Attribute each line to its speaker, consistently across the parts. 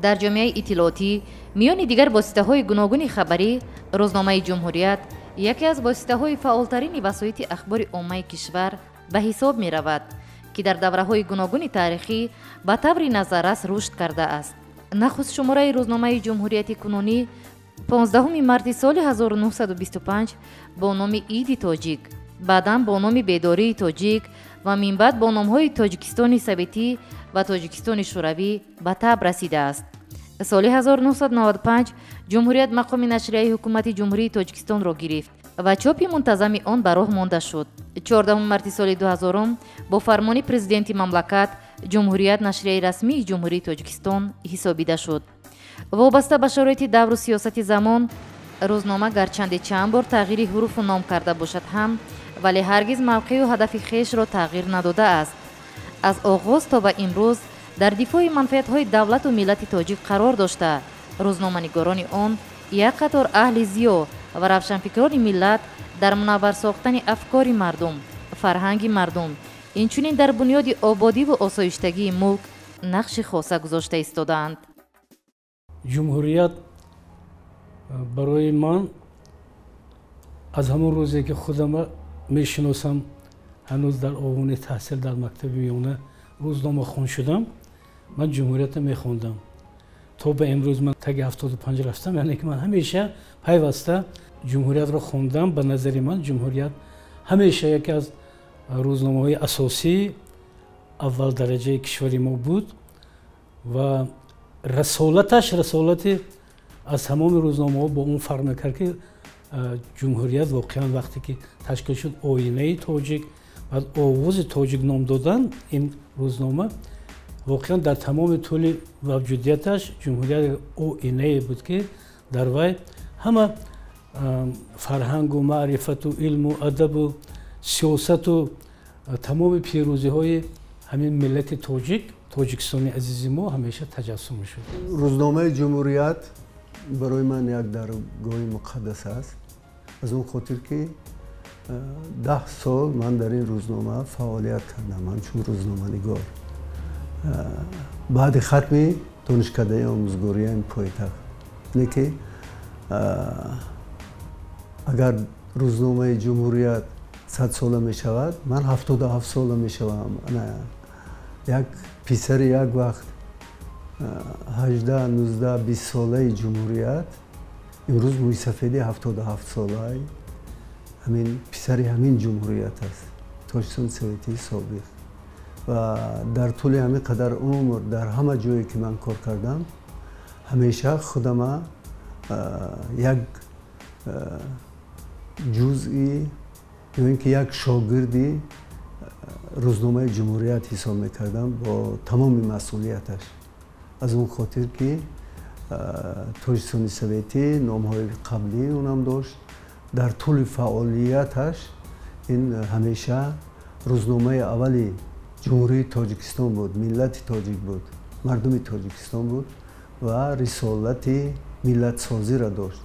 Speaker 1: Дар ҷомеаи иттилоотӣ миёни дигар воситаҳои гуногуни хабарӣ рӯзномаи Ҷумҳурият яке аз воситаҳои фаъолтарини васоити ахбори оммаи кишвар ба ҳисоб меравад, ки дар давраҳои гуногуни таърихӣ ба таври назаррас рушд кардааст. Нахуст шумораи рӯзномаи Ҷумҳурияти кунунӣ 15 марти соли 1925 бо номи Иди тоҷик, баъдан бо номи Бедории тоҷик ва минбаъд бо номҳои Тоҷикистони советӣ ва Тоҷикистони шӯравӣ ба таб расидааст. Соли 1995 Ҷумҳурият мақоми нашрияи ҳукумати Ҷумҳурии Тоҷикистонро гирифт ва чопи мунтазами он ба роҳ монда шуд. 14 марти соли 2000 бо фармони президенти мамлакат Ҷумҳурият нашрияи расмии Ҷумҳурии Тоҷикистон ҳисобида шуд. Вобаста ба шароити давру сиёсати замон, рӯзнома гарчанде чанд бор тағйири ҳуруфу ном карда бошад ҳам, вале ҳаргиз мавқеъу ҳадафи хешро тағйир надодааст. Аз оғоз то ба имрӯз дар дифои манфиатҳои давлату миллати тоҷик қарор дошта, рӯзноманигорони он як қатор аҳли зиё ва равшанфикрони миллат дар мунаввар сохтани афкори мардум, фарҳанги мардум, инчунин дар бунёди ободиву осоиштагии мулк нақши хоса гузошта истодаанд.
Speaker 2: Ҷумҳурият барои ман аз ҳамон рӯзе ки худамро мешиносам, ҳанӯз дар овони таҳсил дар мактаби миёна рӯзномахон шудам, ман Ҷумҳуриятро мехондам. То ба имрӯз ман таги 75 рафтам, яъне ки ман ҳамеша пайваста Ҷумҳуриятро хондам. Ба назари ман Ҷумҳурият ҳамеша яке аз рӯзномаҳои асосии аввалдараҷаи кишвари мо буд ва расолаташ расолати аз тамоми рӯзномаҳо бо он фарқ мекард, ки Ҷумҳурият воқеан вақте ки ташкил шуд, оинаи тоҷик, баъд овози тоҷик ном додан, ин рӯзнома воқеан дар тамоми тӯли мавҷудияташ Ҷумҳурият оинае буд, ки дар вай ҳама фарҳангу маърифату илму адабу сиёсату тамоми пирӯзиҳои ҳамин миллати тоҷик, Тоҷикистони азизи мо ҳамеша таҷассум мешуд.
Speaker 3: Рӯзномаи Ҷумҳурият барои ман як даргоҳи муқаддас аст, аз он хотир ки 10 сол ман дар ин рӯзнома фаъолият кардам ҳамчун рӯзноманигор. Баъди хатми донишкадаи омӯзгорияи пойтахт, не ки агар рӯзномаи Ҷумҳурият 100 сола мешавад, ман 77 сола мешавам. Як писари як вақт 18, 19, 20 солаи Ҷумҳурият имрӯз мӯйсафеди 77 солаи ҳамин писари ҳамин ҷумҳурият аст, Тоҷикистони советии собиқ. Ва дар тӯли ҳамин қадар умр дар ҳама ҷое ки ман кор кардам, ҳамеша худама як ҷузъи ё ин ки як шогирди рӯзномаи Ҷумҳурият ҳисоб мекардам бо тамоми масъулияташ. Аз он хотир ки Тоҷикистони советӣ номҳои қаблӣ онам дошт, дар тӯли фаъолияташ ин ҳамеша рӯзномаи аввали Ҷумҳурии Тоҷикистон буд, миллати тоҷик буд, мардуми Тоҷикистон буд ва рисолати миллатсозиро дошт,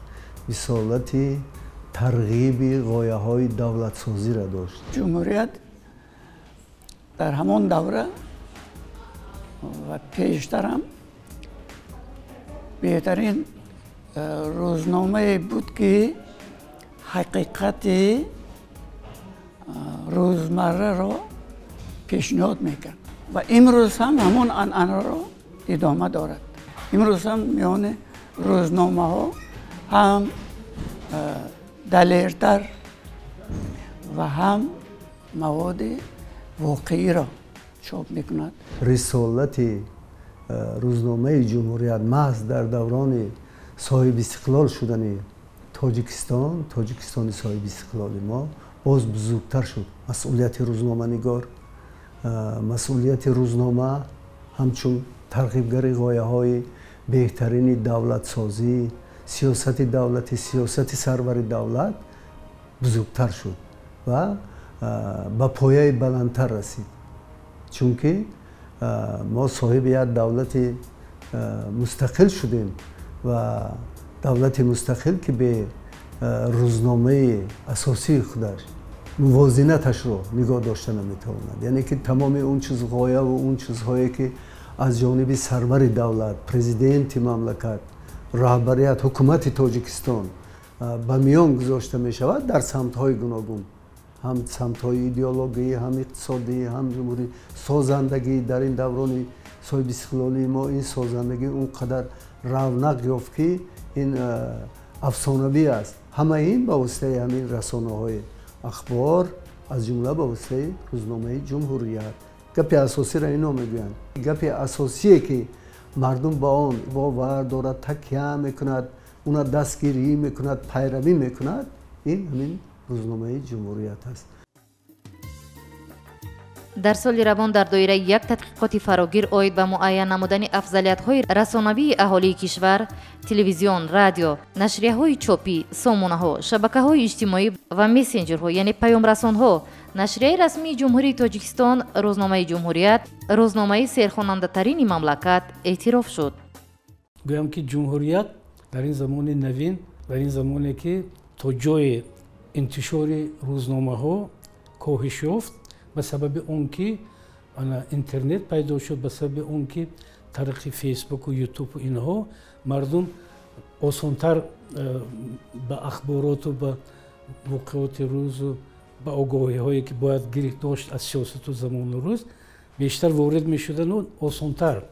Speaker 3: рисолати тарғиби ғояҳои давлатсозиро дошт.
Speaker 4: Ҷумҳурият дар ҳамон давра ва пештарам беҳтарин рӯзномае буд, ки ҳақиқати рӯзмарраро пешниҳод мекард ва имрӯз ҳам ҳамон анъанаро идома дорад. Имрӯз ҳам миёни рӯзномаҳо ҳам далертар ва ҳам маводи воқеиро чоп мекунад.
Speaker 3: Рисолати рӯзномаи Ҷумҳурият маҳз дар даврони соҳибистиқлол шудани Тоҷикистон, Тоҷикистони соҳибистиқлоли мо боз бузургтар шуд. Масъулияти рӯзноманигор, масъулияти рӯзнома ҳамчун тарғибгари ғояҳои беҳтарини давлатсозӣ, сиёсати давлатӣ, сиёсати сарвари давлат бузургтар шуд ва ба пояи баландтар расид. Чунки мо соҳиби як давлати мустақил шудем ва давлати мустақил ки бе рӯзномаи асосии худаш мувозинаташро нигоҳ дошта наметавонад. Яъне ки тамоми он чиз ғояву он чизҳое ки аз ҷониби сарвари давлат, президенти мамлакат, роҳбарият, ҳукумати Тоҷикистон ба миён гузошта мешавад дар самтҳои гуногун, ҳам самтҳои идеологӣ, ҳам иқтисодӣ, ҳам ҷумҳурӣ созандагӣ. Дар ин даврони соҳибистиқлолии мо ин созандагӣ он қадар равнақ ёфт, ки ин афсонавӣ аст. Ҳамаи ин ба воситаи ҳамин расонаҳои ахбор, аз ҷумла ба воситаи рӯзномаи Ҷумҳурият. Гапи асосиро ино мегӯянд. Гапи асосие, ки мардум ба он бовар дорад, такя мекунад, уна дастгирӣ мекунад, пайравӣ мекунад, ин ҳамин рӯзномаи Ҷумҳурият аст.
Speaker 1: Дар соли равон дар доираи як тадқиқоти фарогир оид ба муайян намудани афзалиятҳои расонавии аҳолии кишвар, телевизион, радио, нашрияҳои чопӣ, сомонаҳо, шабакаҳои иҷтимоӣ ва мессенҷерҳо, яъне паёмрасонҳо, нашрияи расмии Ҷумҳурии Тоҷикистон, рӯзномаи Ҷумҳурият рӯзномаи серхонандатарини мамлакат эътироф шуд.
Speaker 2: Гӯям, ки Ҷумҳурият дар ин замони навин, дар ин замоне, ки то ҷои интишори рӯзномаҳо коҳиш ёфт ба сабаби он ки интернет пайдо шуд, ба сабаби он ки тариқи Фейсбуку Ютубу инҳо мардум осонтар ба ахбороту ба воқеоти рӯзу ба огоҳиҳое, ки бояд гирифт дошт аз сиёсату замону рӯз, бештар ворид мешудану осонтар.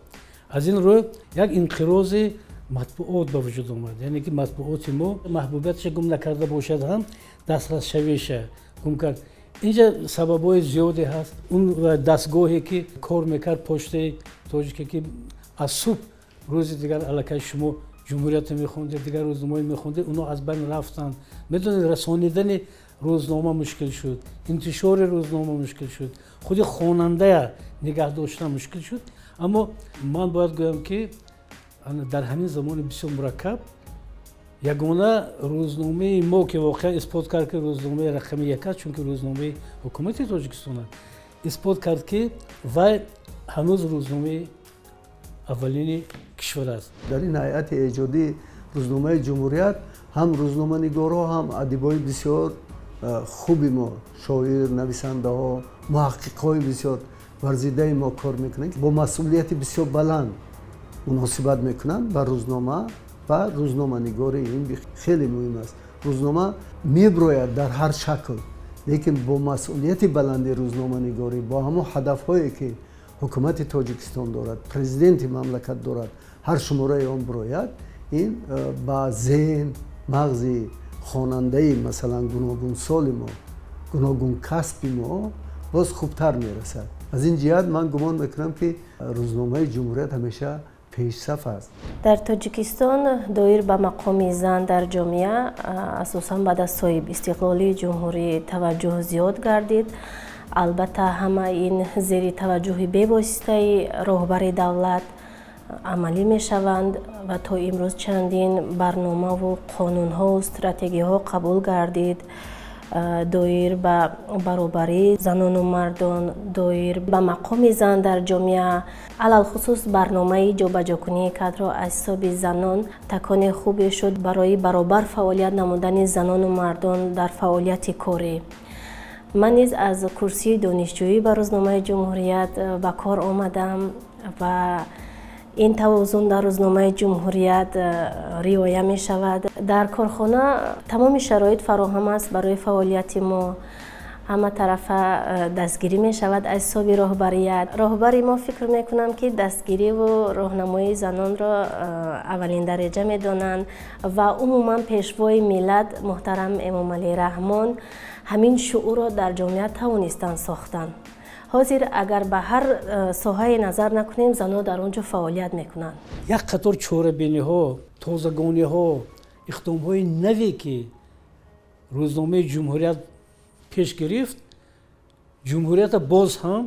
Speaker 2: Аз ин рӯ як инқирози матбуот ба вуҷуд омад, яъне ки матбуоти мо маҳбубиятша гум накарда бошад ҳам, дастрасшавиша гум кард. Инҷа сабабҳои зиёде ҳаст. Он дастгоҳе, ки кор мекард, почтаи тоҷике, ки аз субҳ рӯзи дигар аллакай шумо Ҷумҳуриятро мехондед, дигар рӯзномаҳо мехондед, онҳо аз байн рафтанд. Медонед, расонидани рӯзнома мушкил шуд, интишори рӯзнома мушкил шуд, худи хонандая нигаҳ доштан мушкил шуд. Аммо ман бояд гӯям, ки дар ҳамин замони бисёр мураккаб ягона рӯзномаи мо, ки воқеан исбот кард, ки рӯзномаи рақами як аст, чунки рӯзномаи ҳукумати Тоҷикистон аст, исбот кард, ки вай ҳанӯз рӯзномаи аввалини кишвар аст.
Speaker 3: Дар ин ҳайати эҷодии рӯзномаи Ҷумҳурият ҳам рӯзноманигорҳо, ҳам адибои бисёр хуби мо, шоир, нависандаҳо, муҳаққиқҳои бисёр варзидаи мо кор мекунанд, бо масъулияти бисёр баланд муносибат мекунанд ба рӯзнома ва рӯзноманигорӣ. Ин хеле муҳим аст. Рӯзнома меброяд дар ҳар шакл, лекин бо масъулияти баланди рӯзноманигорӣ, бо ҳамон ҳадафҳое, ки ҳукумати Тоҷикистон дорад, президенти мамлакат дорад, ҳар шумораи он бирояд, ин ба зеҳн, мағзи хонандаи, масалан, гуногунсоли мо, гуногункасби мо боз хубтар мерасад. Аз ин ҷиҳат ман гумон мекунам, ки рӯзномаи Ҷумҳурият ҳамеша пешсаф аст.
Speaker 5: Дар Тоҷикистон доир ба мақоми зан дар ҷомеа, асосан баъд аз соҳибистиқлолии ҷумҳурӣ, таваҷҷӯҳ зиёд гардид. Албатта, ҳама ин зери таваҷҷӯҳи бевоситаи роҳбари давлат амалӣ мешаванд ва то имрӯз чандин барномаву қонунҳову стратегияҳо қабул гардид доир ба баробарии занону мардон, доир ба мақоми зан дар ҷомеа. Алалхусус барномаи ҷобаҷокунии кадрро аз ҳисоби занон такони хубе шуд барои баробар фаъолият намудани занону мардон дар фаъолияти корӣ. Ман низ аз курсии донишҷӯӣ ба рӯзномаи Ҷумҳурият ба кор омадам ва ин тавозун дар рӯзномаи Ҷумҳурият риоя мешавад. Дар корхона тамоми шароит фароҳам аст барои фаъолияти мо, ҳама тарафа дастгирӣ мешавад аз ҳисоби роҳбарият. Роҳбари мо, фикр мекунам, ки дастгириву роҳнамоии занонро аввалин дараҷа медонанд ва умуман пешвои миллат муҳтарам Эмомалӣ Раҳмон ҳамин шуурро дар ҷомеа тавонистанд сохтанд. Ҳозир агар ба ҳар соҳае назар накунем, занон дар он ҷо фаъолият мекунанд.
Speaker 2: Як қатор чорабиниҳо, тозагониҳо, иқдомҳои наве, ки рӯзномаи Ҷумҳурият пеш гирифт, Ҷумҳурията боз ҳам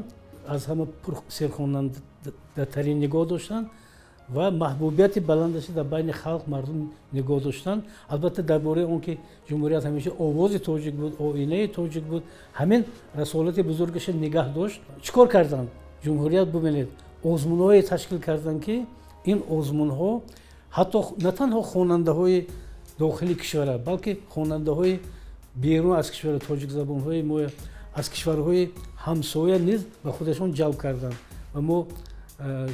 Speaker 2: аз ҳама пурсерхонандатарин нигоҳ доштанд ва маҳбубияти баландаша дар байни халқ, мардум нигоҳ доштанд. Албатта, дар бораи он ки Ҷумҳурият ҳамеша овози тоҷик буд, оинаи тоҷик буд, ҳамин расолати бузургаша нигаҳ дошт. Чӣ кор карданд Ҷумҳурият? Бубинед, озмунҳое ташкил карданд, ки ин озмунҳо ҳатто на танҳо хонандаҳои дохили кишвара, балки хонандаҳои берун аз кишвара, тоҷикзабонҳои мо аз кишварҳои ҳамсоя низ ба худашон ҷалб карданд ва мо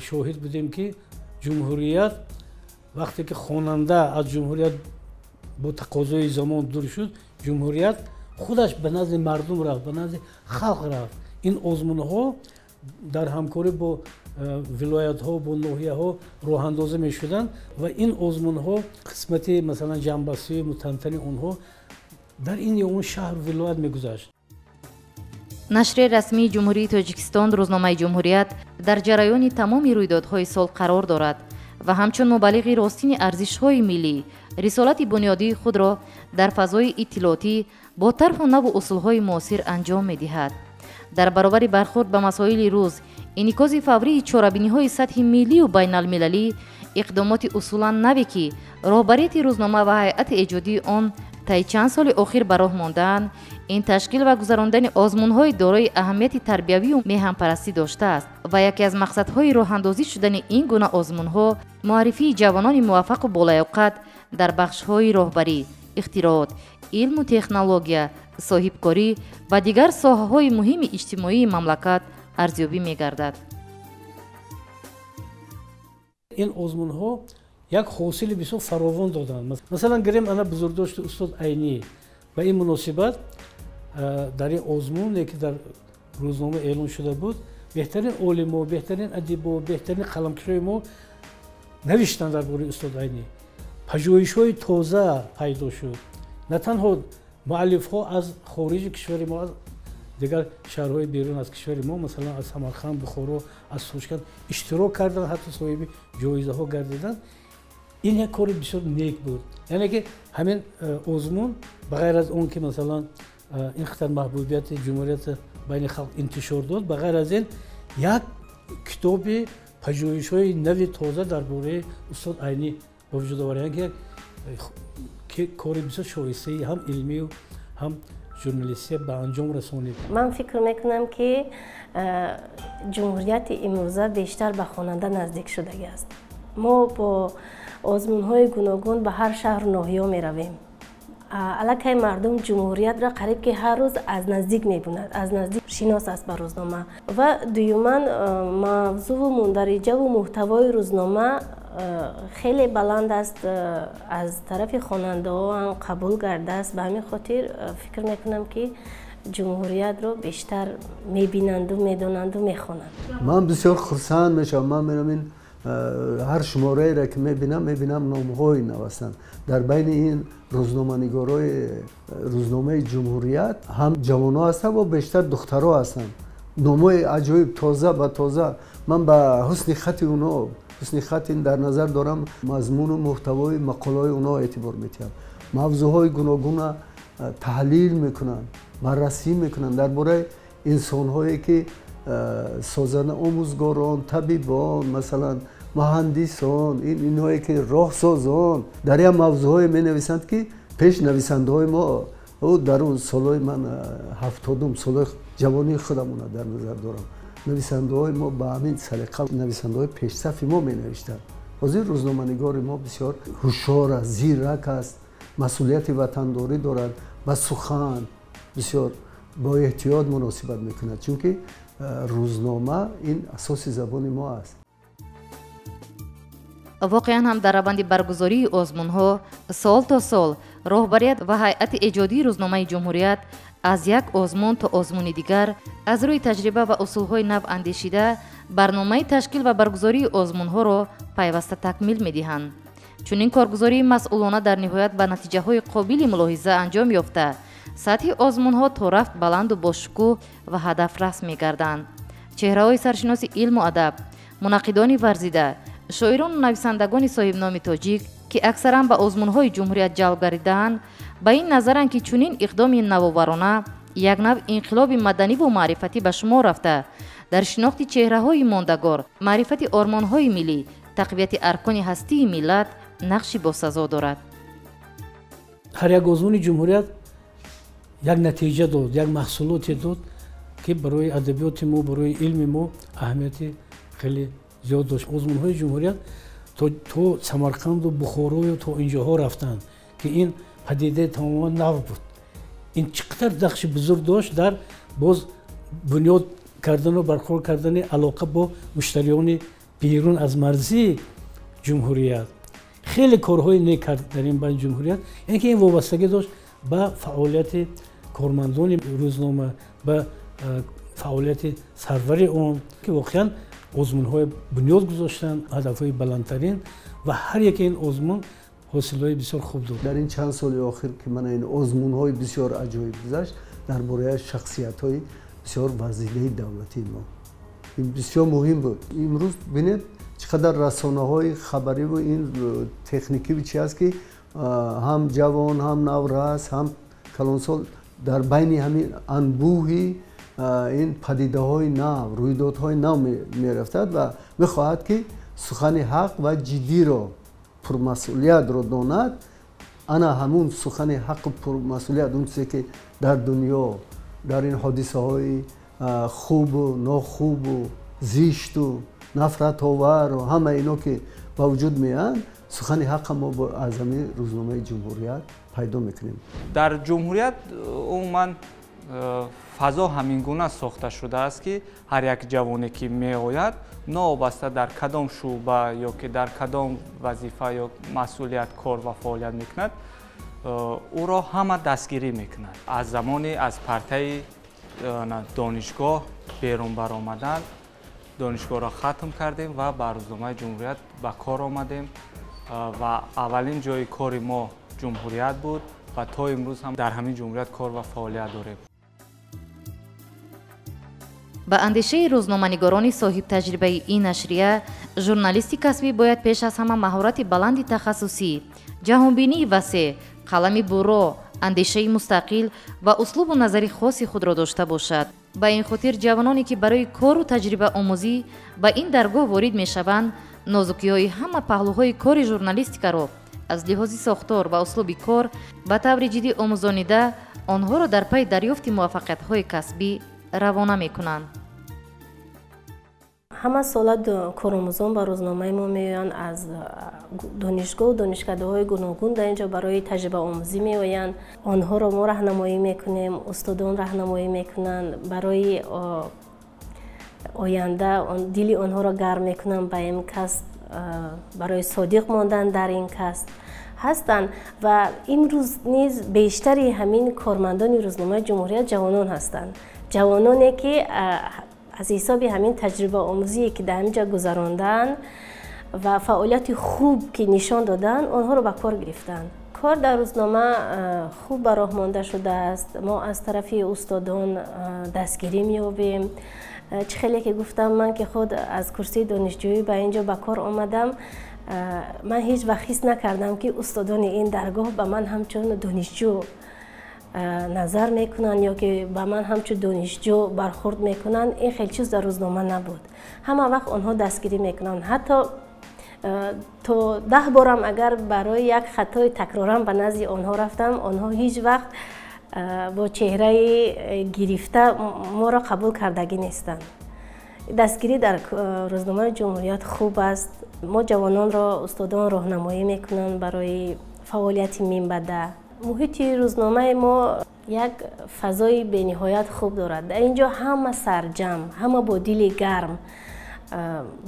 Speaker 2: шоҳид будем, ки Ҷумҳурият вақте ки хонанда аз Ҷумҳурият бо тақозои замон дур шуд, Ҷумҳурият худаш ба назди мардум рафт, ба назди халқ рафт. Ин озмунҳо дар ҳамкорӣ бо вилоятҳо, бо ноҳияҳо роҳандозӣ мешуданд ва ин озмунҳо қисмати, масалан, ҷамъбастии мутантани онҳо дар ин ё он шаҳру вилоят мегузашт.
Speaker 1: Нашри расмии Ҷумҳурии Тоҷикистон, рӯзномаи Ҷумҳурият, дар ҷараёни тамоми рӯйдодҳои сол қарор дорад ва ҳамчун мубаллиғи ростини арзишҳои миллӣ рисолати бунёдии худро дар фазои иттилоотӣ бо тарҳу наву усулҳои муосир анҷом медиҳад. Дар баробари бархӯрд ба масоили рӯз, инъикоси фаврии чорабиниҳои сатҳи миллию байналмилалӣ, иқдомоти усулан наве, ки роҳбарияти рӯзнома ва ҳайати эҷодии он таи чанд соли охир ба роҳ мондаанд, ин ташкил ва гузарондани озмунҳои дорои аҳамияти тарбиявию меҳанпарастӣ доштааст ва яке аз мақсадҳои роҳандозӣ шудани ин гуна озмунҳо муаррифии ҷавонони муваффақу болаёқат дар бахшҳои роҳбарӣ, ихтироот, илму технология, соҳибкорӣ ва дигар соҳаҳои муҳими иҷтимоии мамлакат арзёбӣ мегардад.
Speaker 2: Ин озмунҳо як ҳосили бисёр фаровон доданд. Масалан, гирем ана бузургдошти устод Айнӣ. Ба ин муносибат дар ин озмуне, ки дар рӯзнома эълон шуда буд, беҳтарин олимо, беҳтарин адибо, беҳтарин қаламкашои мо навиштанд дар бораи устод Айнӣ. Пажӯҳишҳои тоза пайдо шуд. На танҳо муаллифҳо аз хориҷи кишвари мо, аз дигар шаҳрҳои берун аз кишвари мо, масалан, аз Самарқанд, Бухоро, аз Тошканд иштирок карданд, ҳатто соҳиби ҷоизаҳо гардиданд. Ин як кори бисёр нек буд. Яъне ки ҳамин озмун, ба ғайр аз он ки, масалан, ин қадар маҳбубияти Ҷумҳурият байни халқ интишор дод, ба ғайр аз ин як китоби пажӯҳишҳои нави тоза дар бораи устод Айнӣ ба вуҷуд овард, яъне ки кори бисёр шоистаи ҳам илмию ҳам журналистия ба анҷом расонид.
Speaker 5: Ман фикр мекунам, ки Ҷумҳурияти имрӯза бештар ба хонанда наздик шудагӣ аст. Мо бо озмунҳои гуногун ба ҳар шаҳру ноҳиё меравем. Аллакай мардум Ҷумҳуриятро қариб ки ҳар рӯз аз наздик мебинад, аз наздик шинос аст ба рӯзнома. Ва дуюман, мавзӯву мундариҷаву муҳтавои рӯзнома хеле баланд аст, аз тарафи хонандаҳо ҳам қабул гардааст. Ба ҳамин хотир фикр мекунам, ки Ҷумҳуриятро бештар мебинанду, медонанду, мехонанд.
Speaker 3: Ман бисёр хурсанд мешавам. Ман мерам, ин ҳар шумораеро ки мебинам, мебинам номҳои нав ҳастанд. Дар байни ин рӯзноманигорои рӯзномаи Ҷумҳурият ҳам ҷавонҳо ҳастанд ва бештар духтарҳо ҳастанд. Номҳои аҷоиб, тоза ба тоза. Ман ба ҳусни хати онҳо, ҳусни хат ин дар назар дорам мазмуну муҳтавои мақолаҳои онҳо, эътибор метиҳам. Мавзӯъҳои гуногуна таҳлил мекунанд, баррасӣ мекунанд дар бораи инсонҳое ки созанда, омӯзгорон, табибон, масалан, муҳандисон, инҳое ки роҳсозон. Дар як мавзӯъҳое менависанд, ки пеш нависандаҳои мо дар он солҳои, ман 70-ум, солҳои ҷавонии худамона дар назар дорам, нависандаҳои мо ба ҳамин салиқа нависандаҳои пешсафи мо менавиштанд. Ҳозир рӯзноманигори мо бисёр ҳушёр аст, зирак аст, масъулияти ватандорӣ дорад, ба сухан бисёр бо эҳтиёт муносибат мекунад, чунки рӯзнома ин асоси забони мо аст.
Speaker 1: Воқеан ҳам, дар раванди баргузории озмунҳо сол то сол роҳбарият ва ҳайати эҷодии рӯзномаи Ҷумҳурият аз як озмун то озмуни дигар аз рӯи таҷриба ва усулҳои нав андешида барномаи ташкил ва баргузории озмунҳоро пайваста такмил медиҳанд. Чунин коргузории масъулона дар ниҳоят ба натиҷаҳои қобили мулоҳиза анҷом ёфта, сатҳи озмунҳо то рафт баланду бошукӯҳ ва ҳадафрас мегарданд. Чеҳраҳои саршиноси илму адаб, мунаққидони варзида, шоирону нависандагони соҳибноми тоҷик, ки аксаран ба озмунҳои Ҷумҳурият ҷалб гардидаанд, ба ин назаранд, ки чунин иқдоми навоварона як нав инқилоби маданиву маърифатӣ ба шумор рафта, дар шинохти чеҳраҳои мондагор, маърифати ормонҳои миллӣ, тақвияти аркони ҳастии миллат нақши босазо дорад.
Speaker 2: Ҳар як озмуни Ҷумҳурият як натиҷа дод, як маҳсулоте дод, ки барои адабиёти мо, барои илми мо аҳамияти хеле зиёд дошт. Озмунҳои Ҷумҳурият то Самарқанду Бухорою то инҷоҳо рафтанд, ки ин падидаи тамоман нав буд. Ин чӣ қадар нақши бузург дошт дар боз бунёд кардан ва барқарор кардани алоқа бо муштариёни берун аз марзии ҷумҳурият. Хеле корҳои нек кард дар ин байн ҷумҳурият, яъне ки ин вобастагӣ дошт ба фаъолияти кормандони рӯзнома, ба фаъолияти сарвари он, ки воқеан озмунҳои бунёд гузоштанд, ҳадафҳои баландтарин ва ҳар яке ин озмун ҳосилҳои бисёр хуб дод.
Speaker 3: Дар ин чанд соли охир ки мана ин озмунҳои бисёр аҷоиб гузашт, дар бораи шахсиятҳои бисёр вазинаи давлатии мо. Ин бисёр муҳим буд. Имрӯз бинед чӣ қадар расонаҳои хабариву ин техникиву чи аст, ки ҳам ҷавон, ҳам наврас, ҳам калонсол дар байни ҳамин анбӯҳи ин падидаҳои нав, рӯйдодҳои нав мерафтад ва мехоҳад, ки сухани ҳақ ва ҷиддиро, пурмасъулиятро донад. Ана ҳамун сухани ҳаққу пурмасъулият, он чизе ки дар дунё дар ин ҳодисаҳои хубу нохубу зишту нафратовару ҳама ино ки ба вуҷуд меоянд, сухани ҳаққа мо аз ҳамин рӯзномаи ҷумҳурият пайдо мекунем.
Speaker 6: Дар ҷумҳурият умуман фазо ҳамин гуна сохта шудааст, ки ҳар як ҷавоне ки меояд, новобаста дар кадом шӯъба ё ки дар кадом вазифа ё масъулият кор ва фаъолият мекунад, ӯро ҳама дастгирӣ мекунад. Аз замони аз партаи донишгоҳ берун баромадан, донишгоҳро хатм кардем ва ба рӯзномаи ҷумҳурият ба кор омадем ва аввалин ҷои кори мо ҷумҳурият буд ва то имрӯз ҳам дар ҳамин ҷумҳурият кор ва фаъолият дорем.
Speaker 1: Ба андешаи рӯзноманигорони соҳибтаҷрибаи ин нашрия, журналисти касбӣ бояд пеш аз ҳама маҳорати баланди тахассусӣ, ҷаҳонбинии васеъ, қалами бурро, андешаи мустақил ва услубу назари хоси худро дошта бошад. Ба ин хотир ҷавононе, ки барои кору таҷрибаомӯзӣ ба ин даргоҳ ворид мешаванд, нозукиҳои ҳама паҳлӯҳои кори журналистикаро аз лиҳози сохтор ва услуби кор ба таври ҷиддӣ омӯзонида, онҳоро дар пайи дарёфти муваффақиятҳои касбӣ равона мекунанд.
Speaker 5: Ҳама сола коромӯзон ба рӯзномаи мо меоянд, аз донишгоҳу донишкадаҳои гуногун дар ин ҷо барои таҷрибаомӯзӣ меоянд. Онҳоро мо раҳнамоӣ мекунем, устодон раҳнамоӣ мекунанд, барои оянда дили онҳоро гарм мекунанд ба ин касб, барои содиқ мондан дар ин касб ҳастанд. Ва имрӯз низ бештари ҳамин кормандони рӯзномаи ҷумҳурият ҷавонон ҳастанд. Ҷавононе, ки аз ҳисоби ҳамин таҷрибаомӯзие, ки дар ҳамин ҷо гузаронданд ва фаъолияти хуб ки нишон доданд, онҳоро ба кор гирифтанд. Кор дар рӯзнома хуб ба роҳ монда шудааст. Мо аз тарафи устодон дастгирӣ меёбем. Чӣ хеле ки гуфтам, ман ки худ аз курсии донишҷӯӣ ба ин ҷо ба кор омадам, ман ҳеҷ вақт ҳис накардам, ки устодони ин даргоҳ ба ман ҳамчун донишҷӯ назар мекунанд ё ки ба ман ҳамчун донишҷӯ бархурд мекунанд. Ин хел чиз дар рӯзнома набуд. Ҳама вақт онҳо дастгирӣ мекунанд. Ҳатто то 10 борам агар барои як хатои такрорам ба назди онҳо рафтам, онҳо ҳеҷ вақт бо чеҳраи гирифта моро қабул кардагӣ нестанд. Дастгирӣ дар рӯзномаи ҷумҳурият хуб аст. Мо ҷавононро устодон роҳнамоӣ мекунанд барои фаъолияти минбаъда. Муҳити рӯзномаи мо як фазои бениҳоят хуб дорад. Дар ин ҷо ҳама сарҷамъ, ҳама бо дили гарм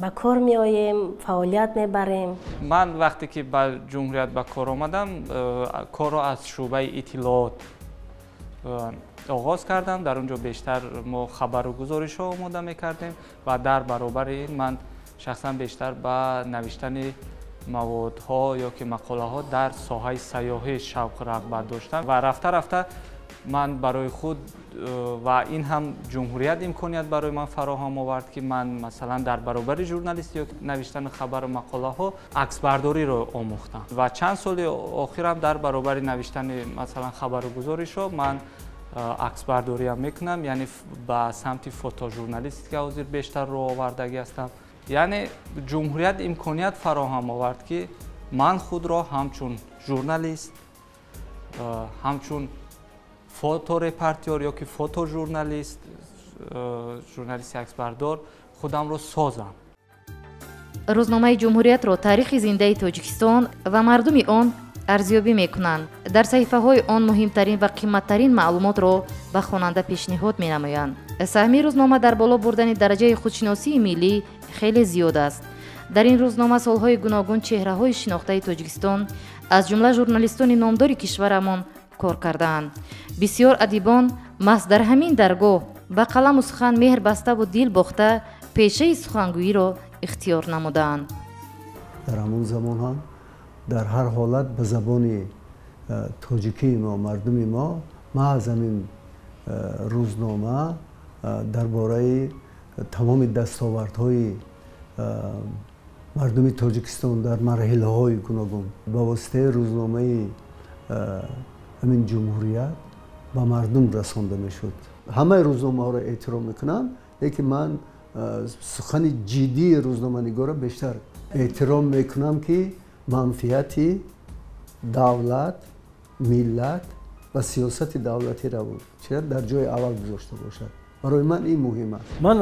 Speaker 5: ба кор меоем, фаъолият мебарем.
Speaker 6: Ман вақте ки ба ҷумҳурият ба кор омадам, корро аз шӯъбаи иттилоот оғоз кардам. Дар он ҷо бештар мо хабару гузоришҳо омода мекардем ва дар баробари ин ман шахсан бештар ба навиштани маводҳо ё ки мақолаҳо дар соҳаи сайёҳӣ шавқу рағбат доштам ва рафта рафта ман барои худ ва ин ҳам ҷумҳурият имконият барои ман фароҳам овард, ки ман масалан дар баробари журналист ё навиштани хабару мақолаҳо аксбардориро омӯхтам ва чанд соли охирам дар баробари навиштани масалан хабару гузоришҳо ман аксбардориам мекунам, яъне ба самти фотожурналистика ҳозир бештар рӯ овардагӣ ҳастам. Яъне ҷумҳурият имконият фароҳам овард, ки ман худро ҳамчун журналист, ҳамчун фоторепортёр ё ки фотожурналист, журналисти аксбардор худамро созам.
Speaker 1: Рӯзномаи ҷумҳуриятро таърихи зиндаи Тоҷикистон ва мардуми он арзёбӣ мекунанд. Дар саҳифаҳои он муҳимтарин ва қиматтарин маълумотро ба хонанда пешниҳод менамоянд. Саҳми рӯзнома дар боло бурдани дараҷаи худшиносии миллӣ хеле зиёд аст. Дар ин рӯзнома солҳои гуногун чеҳраҳои шинохтаи Тоҷикистон, аз ҷумла журналистони номдори кишварамон кор кардаанд. Бисёр адибон маҳз дар ҳамин даргоҳ ба қаламу сухан меҳр баставу дил бохта пешаи сухангӯиро ихтиёр намудаанд.
Speaker 3: Дар ҳамон замон ҳам дар ҳар ҳолат ба забони тоҷикии мо, мардуми мо, маҳз ҳамин рӯзнома дар бораи тамоми дастовардҳои мардуми Тоҷикистон дар марҳилаҳои гуногун ба воситаи рӯзномаи ҳамин ҷумҳурият ба мардум расонда мешуд. Ҳамаи рӯзномаҳоро эҳтиром мекунам, лекин ман сухани ҷиддии рӯзноманигорро бештар эҳтиром мекунам, ки манфиати давлат, миллат ва сиёсати давлатиро дар ҷои аввал гузошта бошад. Барои ман ин муҳим аст.
Speaker 2: Ман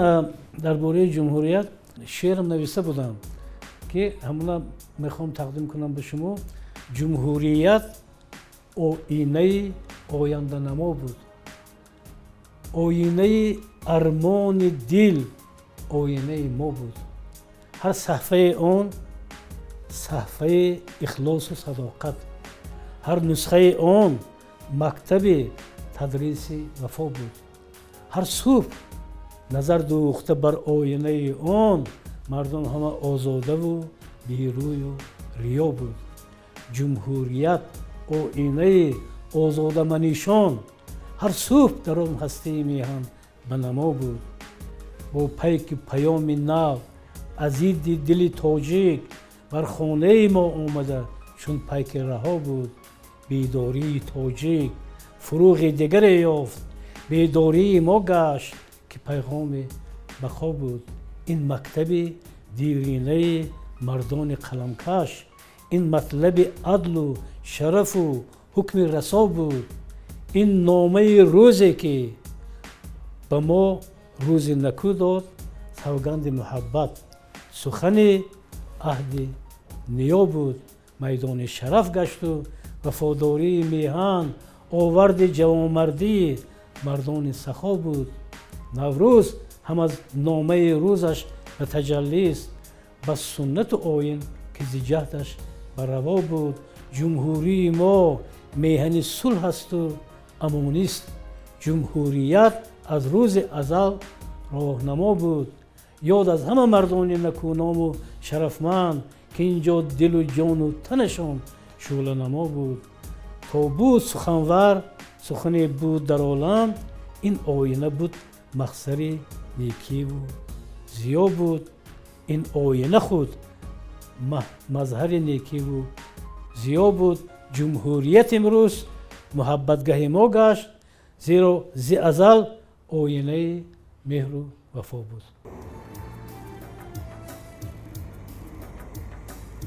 Speaker 2: дар бораи ҷумҳурият шеърам нависта будам, ки ҳамона мехоҳам тақдим кунам ба шумо. Ҷумҳурият оинаи оянданамо буд, оинаи армони дил оинаи мо буд. Ҳар саҳфаи он саҳфаи ихлосу садоқат, ҳар нусхаи он мактаби тадриси вафо буд. Ҳар субҳ назар дӯхта бар оинаи он, мардум ҳама озодаву берӯю риё буд. Ҷумҳурият оинаи озодаманишон, ҳар субҳ дар он ҳастаи меҳан ба намо буд. Бо пайки паёми нав азиди дили тоҷик бар хонаи мо омада чун пайки раҳо буд. Бедории тоҷик фурӯғи дигаре ёфт, бедории мо гашт ки пайғоми бақо буд. Ин мактаби диринаи мардони қаламкаш, ин матлаби адлу шарафу ҳукми расо буд. Ин номаи рӯзе ки ба мо рӯзи накӯ дод савганди муҳаббат, сухани аҳди ниё буд. Майдони шараф гашту вафодории меҳан оварди ҷавонмардии мардони сахо буд. Наврӯз ҳам аз номаи рӯзаш ба таҷаллист, ба суннату оин ки зи ҷаҳдаш бараво буд. Ҷумҳурии мо меҳани сулҳ асту амонист, ҷумҳурият аз рӯзи азал роҳнамо буд. Ёд аз ҳама мардони накӯному шарафманд, ки ин ҷо дилу ҷону танашон шӯъланамо буд. То буд суханвар, сухане буд дар олам, ин оина буд мақсари некиву зиё буд. Ин оина худ мазҳари некиву зиё буд. Ҷумҳурият имрӯз муҳаббатгаҳи мо гашт, зеро зи азал оинаи меҳру вафо буд.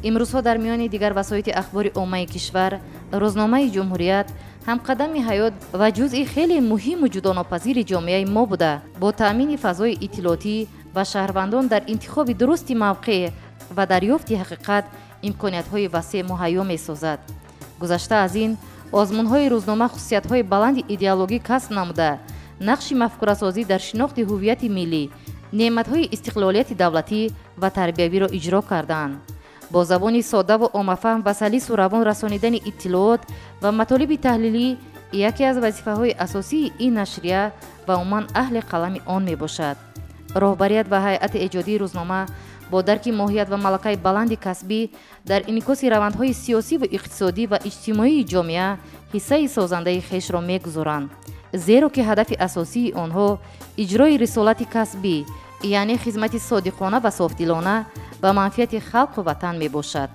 Speaker 1: Имрӯзҳо дар миёни дигар васоити ахбори оммаи кишвар рӯзномаи ҷумҳурият ҳамқадами ҳаёт ва ҷузъи хеле муҳиму ҷудонопазири ҷомеаи мо буда, бо таъмини фазои иттилоотӣ ва шаҳрвандон дар интихоби дурусти мавқеъ ва дарёфти ҳақиқат имкониятҳои васеъ муҳайё месозад. Гузашта аз ин, озмунҳои рӯзнома хусусиятҳои баланди идеологӣ касб намуда, нақши мафкурасозӣ дар шинохти ҳуввияти миллӣ, неъматҳои истиқлолияти давлатӣ ва тарбиявиро иҷро кардаанд. Бо забони соддаву оммафаҳм ва салису равон расонидани иттилоот ва матолиби таҳлилӣ яке аз вазифаҳои асосии ин нашрия ва умуман аҳли қалами он мебошад. Роҳбарият ва ҳайати эҷодии рӯзнома бо дарки моҳият ва малакаи баланди касбӣ дар инъикоси равандҳои сиёсиву иқтисодӣ ва иҷтимоии ҷомеа ҳиссаи созандаи хешро мегузоранд, зеро ки ҳадафи асосии онҳо иҷрои рисолати касбӣ, яъне хизмати содиқона ва софдилона ба манфиати халқу ватан мебошад.